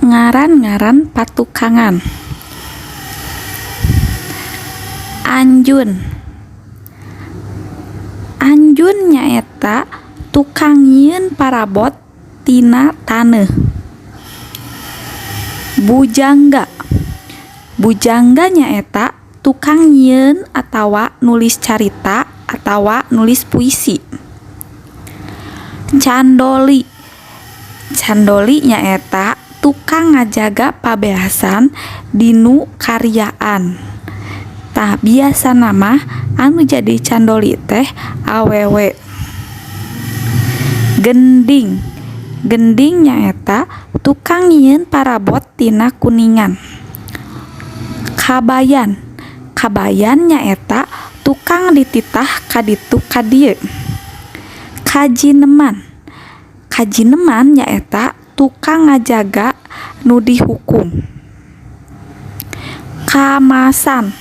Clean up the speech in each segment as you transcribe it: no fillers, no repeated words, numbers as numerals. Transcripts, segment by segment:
Ngaran-ngaran patukangan. Anjun. Anjun nyaeta tukang nyieun parabot tina taneuh. Bujangga. Bujangga nyaeta tukang nyieun atawa nulis carita atawa nulis puisi. Candoli. Candoli nyaeta tukang ngajaga pabeasan dinu karyaan. Tah biasana mah anu jadi candoli teh awewe. Gending. Gending nyaeta tukang nyieun parabot tina kuningan. Kabayan. Kabayan nyaeta tukang dititah ka ditu ka dieu. Kajineman. Kajineman nyaeta tukang ngajaga nu dihukum. Kamasan.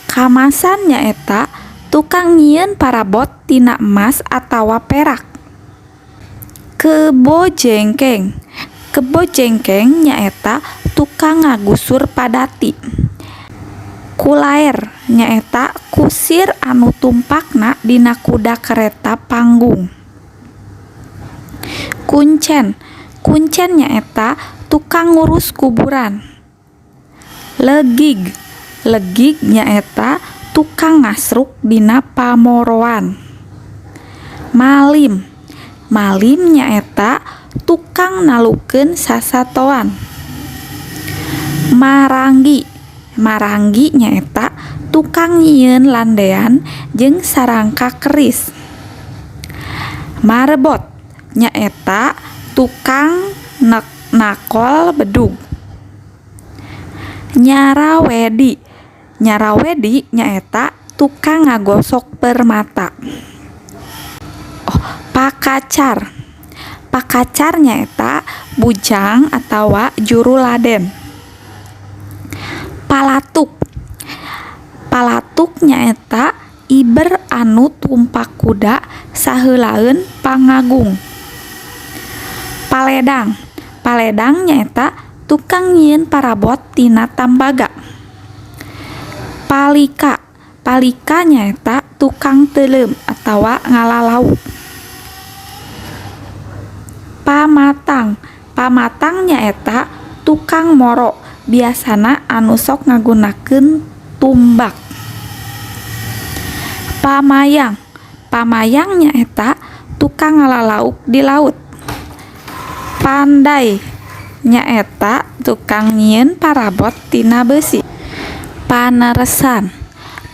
Kamasan nyaeta tukang nyieun parabot tina emas atawa perak. Kebo jengkeng. Kebo jengkeng nyaeta tukang ngagusur padati. Kulaer nyaeta kusir anu tumpakna dina kuda kereta panggung. Kuncen. Kuncen nyaeta tukang ngurus kuburan. Legig. Legig nyaeta tukang ngasruk dina pamoroan. Malim. Malim nyaeta tukang nalukeun sasatoan. Maranggi. Maranggi nyaeta tukang nyieun landean jeung sarangka keris. Marbot nyaeta tukang nakol bedug. Nyarawedi. Nyarawedi nyaeta tukang ngagosok permata. Oh, pakacar. Pakacar nyaeta bujang atawa juru laden. Palatuk. Palatuk nyaeta iber anu tumpak kuda saheulaeun pangagung. Paledang. Paledang nyaeta tukang nyieun parabot tina tambaga. Palika. Palika nyaeta tukang teuleum atawa ngalalauk. Pamatang. Pamatang nyaeta tukang moro, biasana anu sok ngagunakeun tumbak. Pamayang. Pamayang nyaeta tukang ngalalauk di laut. Pandai nyaeta tukang nyieun parabot tina beusi. Paneresan.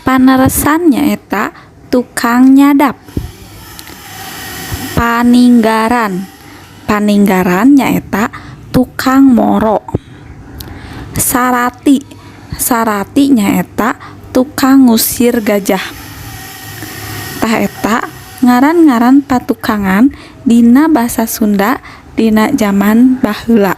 Paneresan nyaeta tukang nyadap. Paninggaran. Paninggaran nyaeta tukang moro. Sarati. Sarati nyaeta tukang ngusir gajah. Tah eta ngaran-ngaran patukangan dina basa Sunda dina jaman baheula.